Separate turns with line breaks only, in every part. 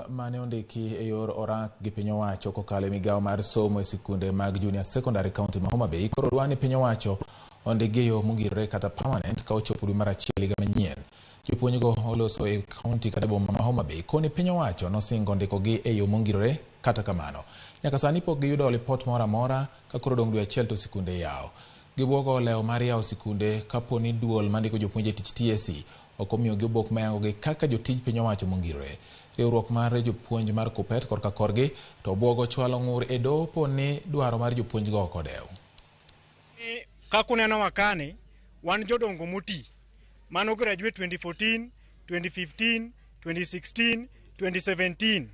Mane ondiki e yor orak gi piny owacho kokalo e migawo mar somo e sikunde mag junior secondary, county ma Homa Bay, koro dwa ni piny owacho ondikgi e yo mongirore kata permanent ka ochopo dwe mar achiel higa manyien. Jopuonjgo oloso e county kata boma ma Homa Bay koni piny owacho nosingo ndikogi e yo mongirore. Kata kamano, nyaka sani pok giyudo lipot moro amora ka koro odong' dwe achiel to sikunde yawo. Gibuogo olewo mar yawo sikunde kapo ni duol mandiko jopuonj e tich TSC ok omiyogi obok mayangogi kaka jotij piny owacho mongirore. Riwruok mar jopuonj mar KUPPET korka korgi to obuogo chwalo ng'ur e doho po ni dwaro mar jopuonjgo ok odew.
Kaka unenowa kani, wan jodongo moti mano graduate 2014, 2015, 2016, 2017,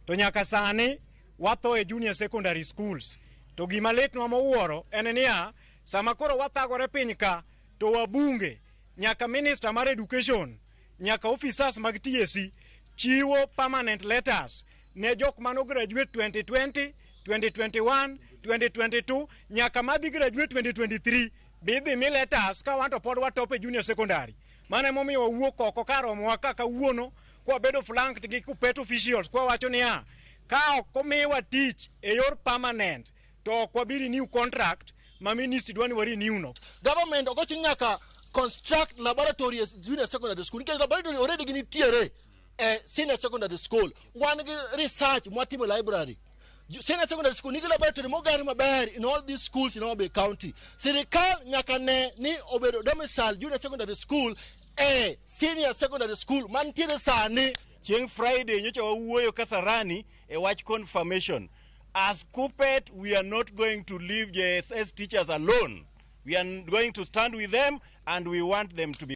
to nyaka sani watho e junior secondary schools. To gima litnwa mowuoro en niya, sama koro wathagore piny ka, to wabunge nyaka minister mar education nyaka officers mag TSC chiwo permanent letters ne jok mano graduate 2020, 2021, 2022 nyaka madhi graduate 2023 be idhi mi letters ka wan to pod watop e junior secondary. Mano emomiyo wawuok oko kar romowa ka kawuono kwabedo flanked gi KUPPET officials kwawacho niya, ka ok omiwa tich e yor permanent to ok wabi renew contract ma ministry dwa ni wa renew no.
Government ok ochuno nyaka construct laboratories junior secondary school nikech laboratory already ginitiere e senior secondary school. Wan gi research mwatimo e library. Senior secondary school nigi laboratory moger maber in all these schools in Homa Bay County. Sirikal nyaka ne ni obedo domicile junior secondary school e senior secondary school mantiere sani.
Chieng' Friday nyocha wawuoyo Kasarani e wach confirmation. As KUPPET, we are not going to leave JSS teachers alone. We are going to stand with them and we want them to be